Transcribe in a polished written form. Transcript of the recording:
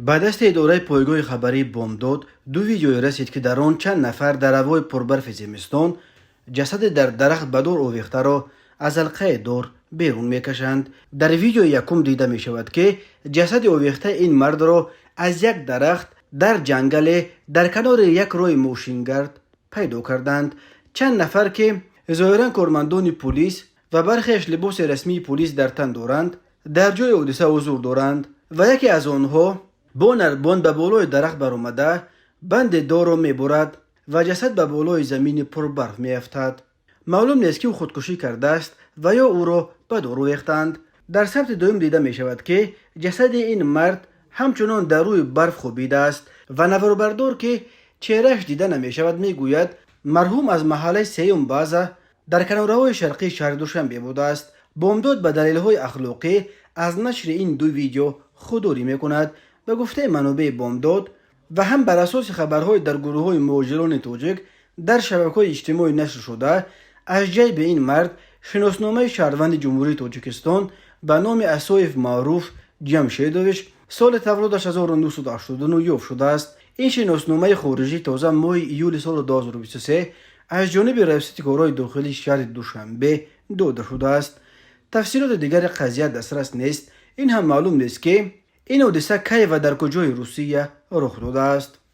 Ба дасти идораи пойгоҳи хабарии «Бомдод» ду видеое расид, ки дар он чанд нафар дар ҳавои пурбарфи зимистон ҷасаде дар дарахт ба дор овехтаро аз ҳалқаи дор берун мекашанд. Дар видеои якум дида мешавад, ки ҷасади овехтаи ин мардро аз як дарахт дар ҷангале дар канори як роҳи мошингард пайдо карданд. Чанд нафар, ки зоҳиран кормандони пулис ва бархеаш либоси расмии пулис дар тан доранд, дар ҷои ҳодиса ҳузур доранд ва яке аз онҳо бо нарбон ба болои дарахт баромада, банди дорро мебурад ва ҷасад ба болои замини пурбарф меафтад. Маълум нест, ки ӯ худкушӣ кардааст ва ё ӯро ба дор овехтанд. Дар сабти дуюм дида мешавад, ки ҷасади ин мард ҳамчунон дар рӯи барф хобидааст ва наворбардор, ки чеҳрааш дида намешавад, мегӯяд, марҳум аз маҳаллаи сеюм база дар канораҳои шарқии шаҳри Душанбе будааст. «Бомдод» ба далелҳои ахлоқӣ аз нашри ин ду видео худдорӣ мекунад. Ба гуфтаи манобеи «Бомдод» ва ҳам бар асоси хабарҳои дар гурӯҳҳои муҳоҷирони тоҷик дар шабакаҳои иҷтимоӣ нашр шуда, аз ҷайби ин мард шиносномаи шаҳрванди Ҷумҳурии Тоҷикистон ба номи Асоев Маъруф Ҷамшедович, соли таваллудаш 1989, ёфт шудааст. Ин шиносномаи хориҷӣ тоза моҳи июли соли 2023 аз ҷониби Раёсати корҳои дохилии шаҳри Душанбе дода шудааст. Тафсилоти дигари қазия дастрас нест. Ин ҳам маълум нест, ки ин ҳодиса кай ва дар куҷои Русия рух додааст.